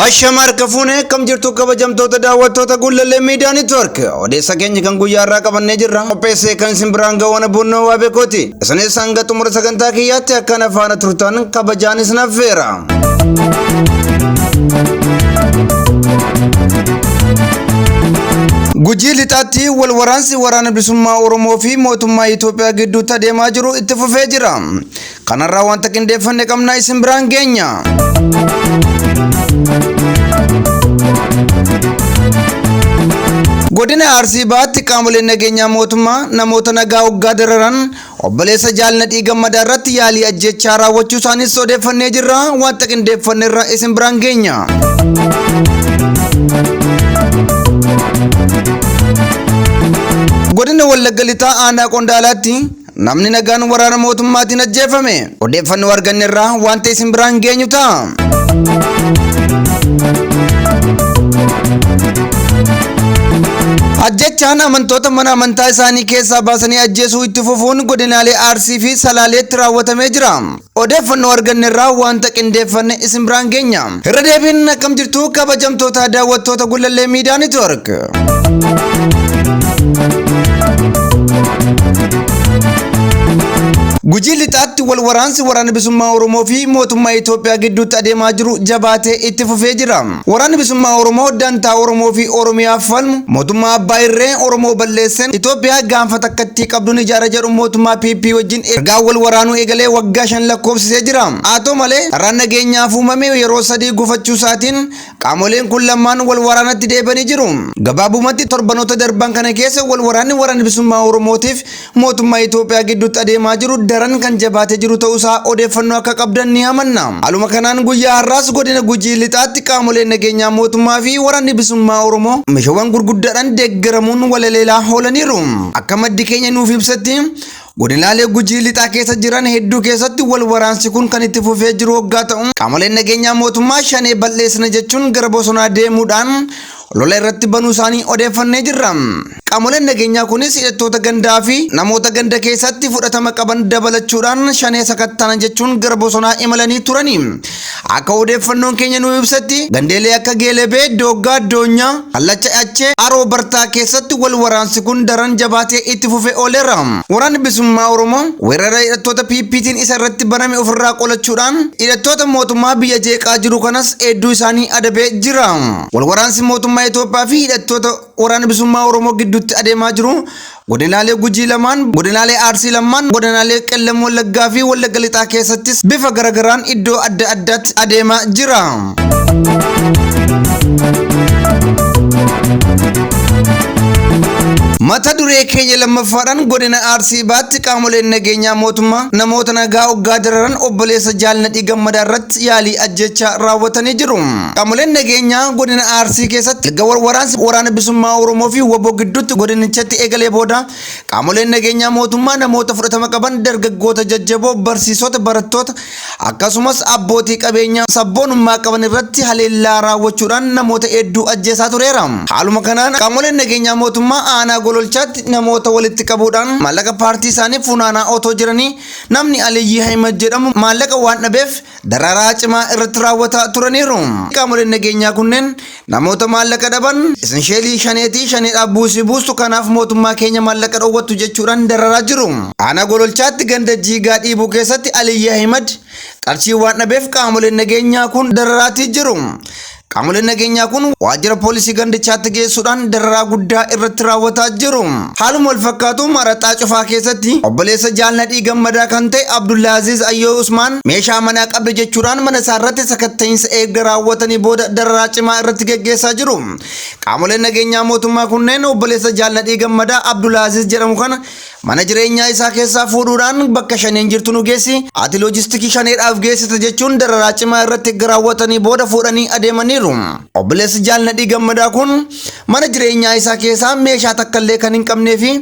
Ashama harka fuune akkam jirtu kabajamtoota daawwattoota Gullallee Miidiyaa Network. Odeessa keenya kan guyyaa irraa qabannee jirra. Qopheessee kan isin biraan ga'u ana Bunnoo Waabekooti. Isinis hanga xumura sagantaa kiyyaatti akka na faana turtan kabajaan isin affeera. Gujii lixaatti wal waraansi waraana bilisummaa Oromoo fi mootummaa Itoophiyaa gidduutti adeemaa jiru itti fufee jira. Kanarraa wanta qindeeffanne qabna isin biraan geenya. Godina Arsii Bahaatti qaamoleen nageenyaa mootummaa namoota nagaa hoggaa dararan obboleessa Jaal Nadhii Gammadaa irratti yaalii ajjeechaa raawwachuu isaaniis odeeffannee jirra. Wanta qindeeffanne irra isin biraan geenya. Godina Wallagga Lixaa aanaa Qondaalaatti Namni nagaan waraana mootummaatiin ajjeefame. Odeeffannoo arganne irraa wanta isin biraan geenyu ta'a. Ajjechaan amantoota mana amantaa isaanii keessaa baasanii ajjeesuu itti fufuun godinaalee Arsii fi Salaaleetti raawwatamee jira. Odeeffannoo arganne irraa wanta qindeeffanne isin biraan geenya. Irra deebiin akkam jirtu kabajamtoota daawwattoota Gullallee Miidiyaa Network. Gujii lixaatti wal waraansi waraana bilisummaa Oromoo fi mootummaa Itoophiyaa gidduutti adeemaa jiru jabaatee itti fufee jira. Waraanni bilisummaa Oromoo dantaa Oromoo fi Oromiyaaf falmu mootummaa abbaa irree Oromoo balleesseen Itoophiyaa gaanfa takkattii qabduun ijaara jedhu mootummaa PP wajjin ergaa wal waraanuu eegalee waggaa 5 lakkoofsisee jira. Haa ta'u malee carraan nageenyaaf uumame yeroo sadii gufachuu isaatiin qaamoleen kun lamaan wal waraanatti deebi'anii jiru. Gabaabumatti torbanoota darban kana keessa wal waraanni waraana bilisummaa Oromootiif mootummaa Itoophiyaa gidduutti adeemaa jiru daran kan jabaatee jiru ta'uusaa odeeffannoo akka qabdan ni amanna. Haaluma kanaan guyyaa har'aas godina Gujii Lixaatti qaamoleen nageenyaa mootummaa fi waraanni bilisummaa Oromoo meeshaawwan gurguddaadhaan deeggaramuun walaleelaa oolaniiru. Akka maddi keenya nuuf ibsetti godinaalee Gujii Lixaa keessa jiran hedduu keessatti wal waraansi kun kan itti fufee jiru hoggaa ta'u qaamoleen nageenyaa mootummaa shanee bal'eessina jechuun gara bosonaa deemuudhaan lola irratti banuu isaanii odeeffannee jirra. Qaamoleen nageenyaa kunis hidhattoota gandaa fi namoota ganda keessatti fudhatama qaban dabalachuudhaan shanee sakattaana jechuun gara bosonaa imalanii turani. Akka odeeffannoon keenya nu ibsetti gandeelee akka Geelebee, Dooggaa, Doonyaa, Kallacha Achee, Aroo Bartaa keessatti wal waraansi kun daran jabaatee itti fufee ooleera. Waraanni Bilisummaa Oromoo weerara hidhattoota PPtiin isa irratti baname ofirraa qolachuudhaan hidhattoota mootummaa biyya jeeqaa jiru kanas hedduu isaanii adabee jira. Wal waraansi mootummaa Itoophiyaa fi hidhattoota waraana bilisummaa Oromoo gidduutti adeemaa jiru godinaalee Gujii lamaan, godinaalee Arsii lamaan, godinaalee Qellem Wallaggaa fi Wallagga Lixaa keessattis bifa garagaraan iddoo adda addaatti adeemaa jira. Mata duree keenya lammaffaadhaan godina Arsii Baatti qaamoleen nageenyaa mootummaa namoota nagaa oggaa dararan obboleessa Jaal Nadhii Gammadaa irratti yaalii ajjeechaa raawwatanii jiru. Qaamoleen nageenyaa godina Arsii keessatti erga wal waraansi waraana bilisummaa Oromoo fi wbo gidduutti godinichatti eegalee booda qaamoleen nageenyaa mootummaa namoota fudhatama qaban dargaggoota jajjaboo, barsiisota, barattoota akkasumas abbootii qabeenyaa sabboonummaa qaban irratti haleellaa raawwachuudhaan namoota hedduu ajjeesaa tureera. Haaluma kanaan qaamoleen nageenyaa mootummaa aanaa Gololchaatti namoota walitti qabuudhaan maallaqa paartii isaanii funaanaa otoo jiranii namni Aliyyii Ahimad jedhamu maallaqa waan dhabeef dararaa cimaa irratti raawwataa turaniiru. Qaamoleen nageenyaa kunneen namoota maallaqa dhaban isin sheelii shaneetii shaneedhaaf buusii buustu kanaaf mootummaa keenya maallaqa dhowwattu jechuudhaan dararaa jiru. Aanaa Gololchaatti ganda Jiigaa Dhiibuu keessatti Aliyyi Ahimad qarshii waan dhabeef qaamoleen nageenyaa kun dararaatii jiru. Qaamoleen nageenyaa kun waajjira poolisii gandichaatti geessuudhaan dararaa guddaa irratti raawwataa jiru. Haaluma wal fakkaatuun Maraxaa Cufaa keessatti obboleessa Jaal Nadhii Gammadaa kan ta'e Abdullaaziz Ayyoo Usmaan meeshaa manaa qabde jechuudhaan mana isaa irratti sakatta'iinsa eegga raawwatanii booda dararaa cimaa irratti geggeessaa jiru. Qaamoleen nageenyaa mootummaa kunneen obboleessa Jaal Nadhii Gammadaa Abdullaaziz jedhamu kana Mana jireenyaa isaa keessaa fuudhuudhaan bakka shaneen jirtu nu geessi, ati loojistikii shaneedhaaf geessita jechuun dararaa cimaa irratti erga raawwatanii booda fuudhanii adeemaniiru. Obboleessi Jaal Nadhii Gammadaa kun mana jireenyaa isaa keessaa meeshaa takkallee kan hin qabnee fi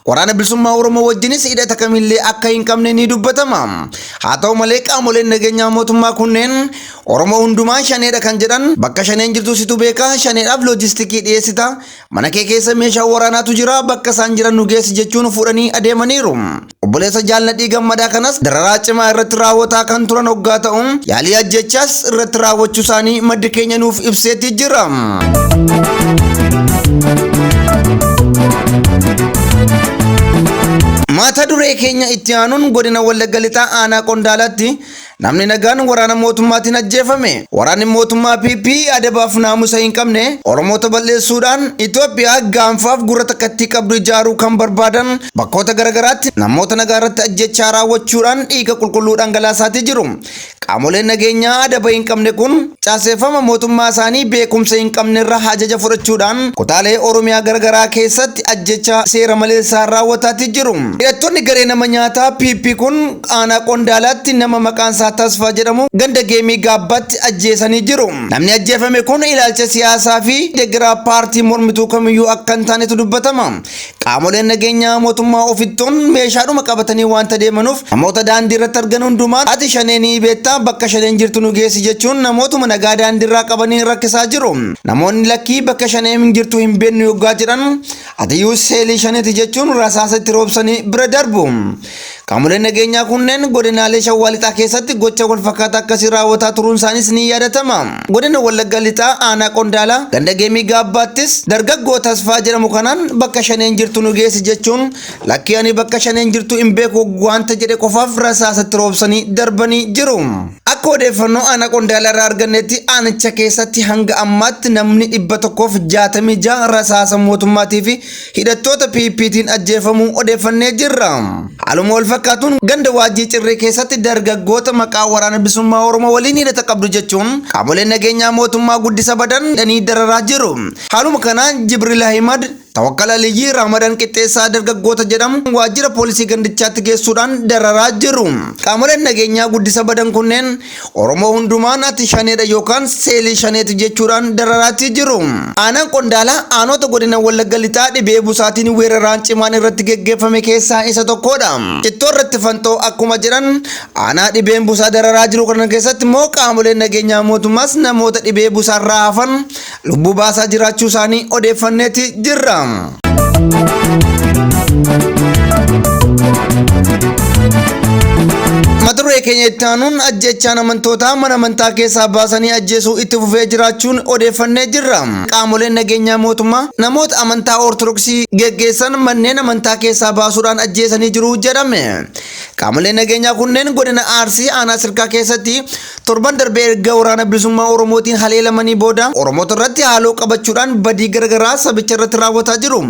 Waraana Bilisummaa Oromoo wajjinis hidhata kamillee akka hin qabne ni dubbatama. Haa ta'u malee qaamoleen nageenyaa mootummaa kunneen Oromoo hundumaa shaneedha kan jedhan bakka shaneen jirtu situ beeka, shaneedhaaf loojistikii dhiyeessita, Mana kee keessa meeshaa waraanaatu jira bakka isaan jiran nu geessi jechuun fuudhanii adeemaniiru. Obboleessa Jaal Nadhii Gammadaa kanas dararaa cimaa irratti raawwataa kan turan hoggaa ta'u yaalii ajjeechaas irratti raawwachuu isaanii maddi keenya nu nuuf ibseeti jira. Mata duree keenya itti aanuun godina Wallagga Lixaa aanaa Qondaalaatti namni nagaan waraana mootummaatiin ajjeefame. Waraanni mootummaa PP adabaaf naamusa hin qabne Oromoota balleessuudhaan Itoophiyaa gaanfaaf gurra takkattii qabdu ijaaruu kan barbaadan bakkoota garaagaraatti namoota nagaa irratti ajjechaa raawwachuudhaan dhiiga qulqulluu dhangalaasaatii jiru. Qaamoleen nageenyaa adaba hin qabne kun caaseeffama mootummaa isaanii beekumsa hin qabne irraa ajaja fudhachuudhaan kutaalee Oromiyaa garaagaraa keessatti ajjecha seera maleessaa raawwataati jiru. Hidhattoonni garee nama nyaataa PP kun aanaa Qondaalaatti nama maqaan isaa Tasfaa jedhamu ganda Geemii Gaabbaatti ajjeesanii jiru. Namni ajjeefame kun ilaalcha siyaasaa fi deeggaraa paartii mormituu kamiyyuu akka hin taanetu dubbatama. Qaamoleen nageenyaa mootummaa ofittoon meeshaadhuma qabatanii waanta deemanuuf namoota daandii irratti argan hundumaan ati shanee ni beektaa, bakka shaneen jirtu nu geessi jechuun namootuma nagaa daandii irraa qabanii rakkisaa jiru. Namoonni lakkii bakka shaneen jirtu hin beeknu yoggaa jedhan atiyyuu seelii shaneeti jechuun rasaasa itti roobsanii bira darbu. Qaamoleen nageenyaa kunneen godinaalee Shawaa Lixaa keessatti gocha walfakkaataa akkasii raawwataa turuun isaaniis ni yaadatama. Godina Wallagga Lixaa aanaa Qondaalaa ganda Geemii Gaabbaattis dargaggoo Tasfaa jedhamu kanaan bakka shaneen jirtu nu geessi jechuun lakkii ani bakka shaneen jirtu hin beeku waanta jedhe qofaaf rasaasatti roobsanii darbanii jiru. Akka odeeffannoo aanaa Qondaalaa irraa argannetti aanicha keessatti hanga ammaatti namni 166 rasaasa mootummaatii fi hidhattoota PPtiin ajjeefamuu odeeffannee jirra. Haaluma wal fakkaatuun ganda Waajjii Cirrii keessatti dargaggoota maqaa waraana bilisummaa Oromoo waliin hidhata qabdu jechuun qaamoleen nageenyaa mootummaa guddisa badan hidhanii dararaa jiru. Haaluma kanaan Jibriil Ahimad, Tawakkal Aliyyii, Ramadan Qixxeessaa dargaggoota jedhamu waajjira poolisii gandichaatti geessuudhaan dararaa jiru. Qaamoleen nageenyaa guddisa badan kunneen Oromoo hundumaan ati shaneedha yookaan seelii shaneeti jechuudhaan dararaatti jiru. Aanaan Qondaalaa aanota godina Wallagga Lixaa dhibee busaatiin weeraraan cimaan irratti geggeeffame keessaa isa tokkodha. Cittoo irratti fanxoo akkuma jedhan aanaa dhibeen busaa dararaa jiru kana keessatti immoo qaamoleen nageenyaa mootummaas namoota dhibee busaarraa hafan lubbuu baasaa jiraachuu isaanii odeeffanneeti jirra. Mata duree keenya itti aanuun ajjechaan amantootaa mana amantaa keessaa baasanii ajjeesuu itti fufee jiraachuun odeeffannee jirra. Qaamoleen nageenyaa mootummaa namoota amantaa Ortodoksii geggeessan manneen amantaa keessaa baasuudhaan ajjeesanii jiru jedhame. Qaamoleen nageenyaa kunneen godina Arsii aanaa Sirkaa keessatti torban darbee erga waraana bilisummaa Oromootiin haleelamanii booda Oromoota irratti haaloo qabachuudhaan badii garaagaraa sabicha irratti raawwataa jiru.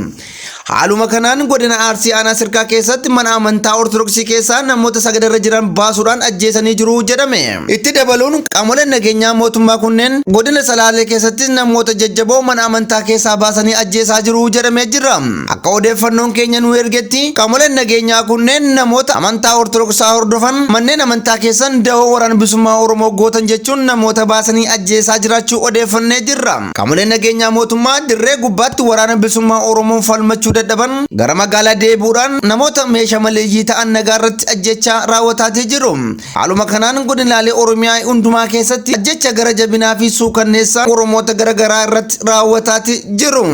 Haaluma kanaan godina Arsii aanaa Sirkaa keessatti mana amantaa Ortodoksii keessaa namoota sagadarra jiran baasuudhaan ajjeesanii jiru jedhame. Itti dabaluun qaamoleen nageenyaa mootummaa kunneen godina Salaalee keessattis namoota jajjaboo mana amantaa keessaa baasanii ajjeesaa jiru jedhamee jira. Akka odeeffannoon keenya nu ergetti qaamoleen nageenyaa kunneen namoota amantaa Ortodoksii hordofan manneen amantaa keessan dahoo waraana bilisummaa Oromoo gootan jechuun namoota baasanii ajjeesaa jiraachuu odeeffannee jirra. Qaamoleen nageenyaa mootummaa dirree gubbaatti waraana bilisummaa Oromoon falmachuu dadhaban gara magaalaa deebi'uudhaan namoota meeshaa maleeyyii ta'an nagaa irratti ajjechaa raawwataatii jiru. Haaluma kanaan godinaalee Oromiyaa hundumaa keessatti ajjecha gara jabinaa fi suukanneessaa Oromoota garaagaraa irratti raawwataatii jiru.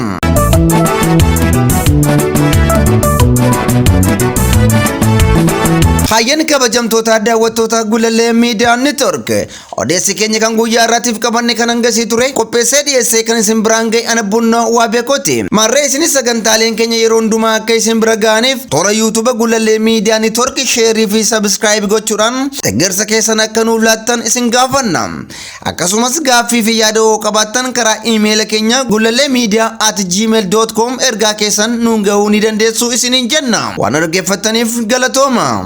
Hayyaan kabajamtoota daawwattoota Gulallee Miidiyaa Neetwork odeessi keenya kan guyyaa irraatiif qabanne kan hangasii ture qopheessee dhiyeessee kan isin biraan ga'e ana Bunnoo waa beekooti. Maarree isinis sagantaaleen keenya yeroo hundumaa akka isin bira ga'aniif toora yuutuuba Gulallee Miidiyaa Neetwork sheerii fi sabiskiraayib gochuudhaan deeggarsa keessan akka nuuf laattan isin gaafanna. Akkasumas gaaffii fi yaada hoo qabaattan karaa iimeela keenya gulalleemiidiyaa@gmail.com ergaa keessan nuun gahuu ni dandeessu isiniin jenna. Waan dhaggeeffattaniif galatooma.